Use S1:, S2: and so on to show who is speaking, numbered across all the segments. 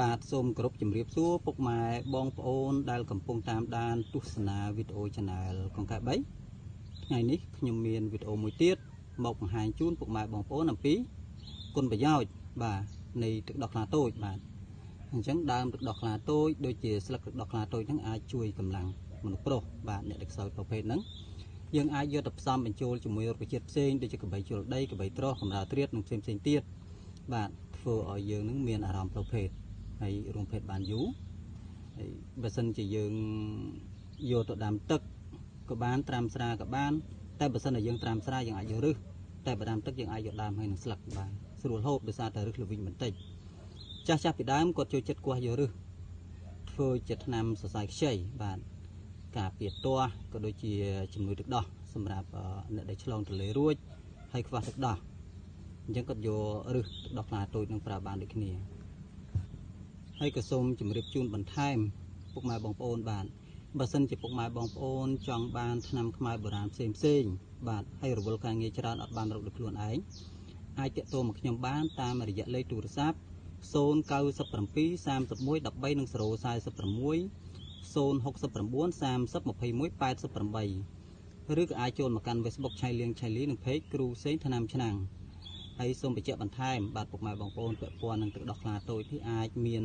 S1: បាទសូមគោរពជំរាបសួរពុកម៉ែបងប្អូនដែលកំពុងតាមដានទស្សនាវីដេអូ Channel កង្កែ3ថ្ងៃនេះខ្ញុំមានវីដេអូមួយទៀតមកបង្ហាញជូនពុកម៉ែបងប្អូនអំពីគុណប្រយោជន៍បាទនៃទឹកដោះខ្លាតូចបាទអញ្ចឹងដើមទឹកដោះខ្លាតូចដូចជាស្លឹកទឹកដោះខ្លាតូចហ្នឹងអាចជួយកម្លាំងមនុស្សប្រុសបាទអ្នកដែលខ្សោយប្រភេទហ្នឹងយើងអាចយកទៅផ្សំបញ្ចូលជាមួយរុក្ខជាតិផ្សេងដូចជាក្របីជលដីក្របីត្រោះកម្រាលត្រៀតនិងផ្សេងផ្សេងទៀតបាទធ្វើឲ្យយើងនឹងមានអារម្មណ៍ប្រភេទហើយរួមភេទបានយូរហើយបើសិនជាយើងយកទៅដាំទឹកក៏បានត្រាំស្រាក៏បានតែបើសិនជាយើងត្រាំស្រាយើងអាចយករឹសតែបើដាំទឹកយើងអាចយកដើមហើយនឹងស្លឹកបាទស្រួលហូបដោយសារតែរឹសល្វីងបន្តិចចាស់ចាស់ពីដើមគាត់ចូលចិត្តគាស់យករឹសធ្វើជាថ្នាំសរសៃខ្ចីបាទការពារទាស់ក៏ដូចជាជំនួយទឹកដោះសម្រាប់អ្នកដែលឆ្លងទន្លេរួចហើយខ្វះទឹកដោះអញ្ចឹងគាត់យករឹសទឹកដោះខ្លាតូចនឹងប្រើបានដូចគ្នាហើយក៏សូមជម្រាបជូនបន្ថែមពុកម៉ែបងប្អូនបាទបើសិនជាពុកម៉ែបងប្អូនចង់បានថ្នាំខ្មែរបុរាណផ្សេងផ្សេងបាទហើយរវល់ការងារច្រើនអត់បានរកដោយខ្លួនឯងអាចទាក់ទងមកខ្ញុំបានតាមរយៈលេខទូរស័ព្ទ097 31 13និង046 069 30 21 88ឬក៏អាចចូលមកកាន់ Facebook ឆៃលៀងឆៃលីនិង Page គ្រូសេងថ្នាំឆ្នាំងហើយសូមបញ្ជាក់បន្ថែមបាទពុកម៉ែបងប្អូនពាក់ព័ន្ធនឹងទឹកដោះខ្លាតូចនេះអាចមាន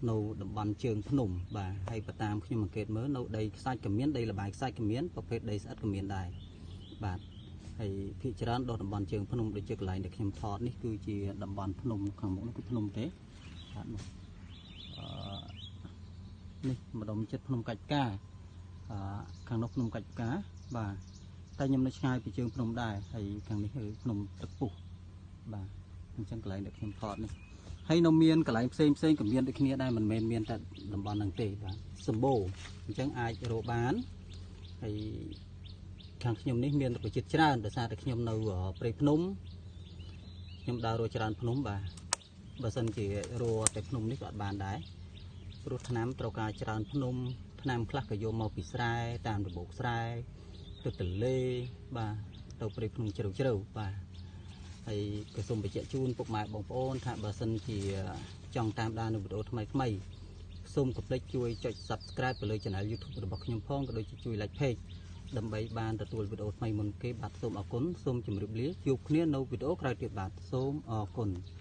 S1: នៅតំបន់ជើងភ្នំបាទហើយបើតាមខ្ញុំអង្កេតមើលនៅដីខ្សាច់ក៏មានដីលបាយខ្សាច់ក៏មានប្រភេទដីស្អិតក៏មានដែរបាទហើយភាគច្រើនដល់តំបន់ជើងភ្នំដូចជាកន្លែងដែលខ្ញុំថតនេះគឺជាតំបន់ភ្នំខាងមុខនេះគឺភ្នំទេបាទនោះអឺនេះម្ដុំចិត្តភ្នំកាច់ផ្កាអឺខាងនោះភ្នំកាច់ផ្កាបាទតែខ្ញុំនៅឆ្ងាយពីជើងភ្នំដែរហើយខាងនេះគឺភ្នំទឹកពុះបាទអញ្ចឹងកន្លែងដែលខ្ញុំថតនេះហើយនៅមានកន្លែងផ្សេងផ្សេងក៏មានដូចគ្នាដែរមិនមែនមានតែតំបន់ហ្នឹងទេបាទសម្បូរអញ្ចឹងអាចរកបានហើយខាងខ្ញុំនេះមានរុក្ខជាតិច្រើនដោយសារតែខ្ញុំនៅព្រៃភ្នំខ្ញុំដើររកច្រើនភ្នំបាទបើសិនជារកតែភ្នំនេះក៏អត់បានដែរព្រោះថ្នាំត្រូវការច្រើនភ្នំថ្នាំខ្លះក៏យកមកពីស្រែតាមរបូកស្រែទៅទន្លេបាទទៅព្រៃភ្នំជ្រៅជ្រៅបាទហើយក៏សូមបញ្ជាក់ជូនពុកម៉ែបងប្អូនថាបើសិនជាចង់តាមដាននៅវីដេអូថ្មីថ្មីសូមកុំភ្លេចជួយចុច Subscribe ទៅលើ Channel YouTube របស់ខ្ញុំផងក៏ដូចជាជួយ Like Page ដើម្បីបានទទួលវីដេអូថ្មីមុនគេបាទសូមអរគុណសូមជម្រាបលាជួបគ្នានៅវីដេអូក្រោយទៀតបាទសូមអរគុណ។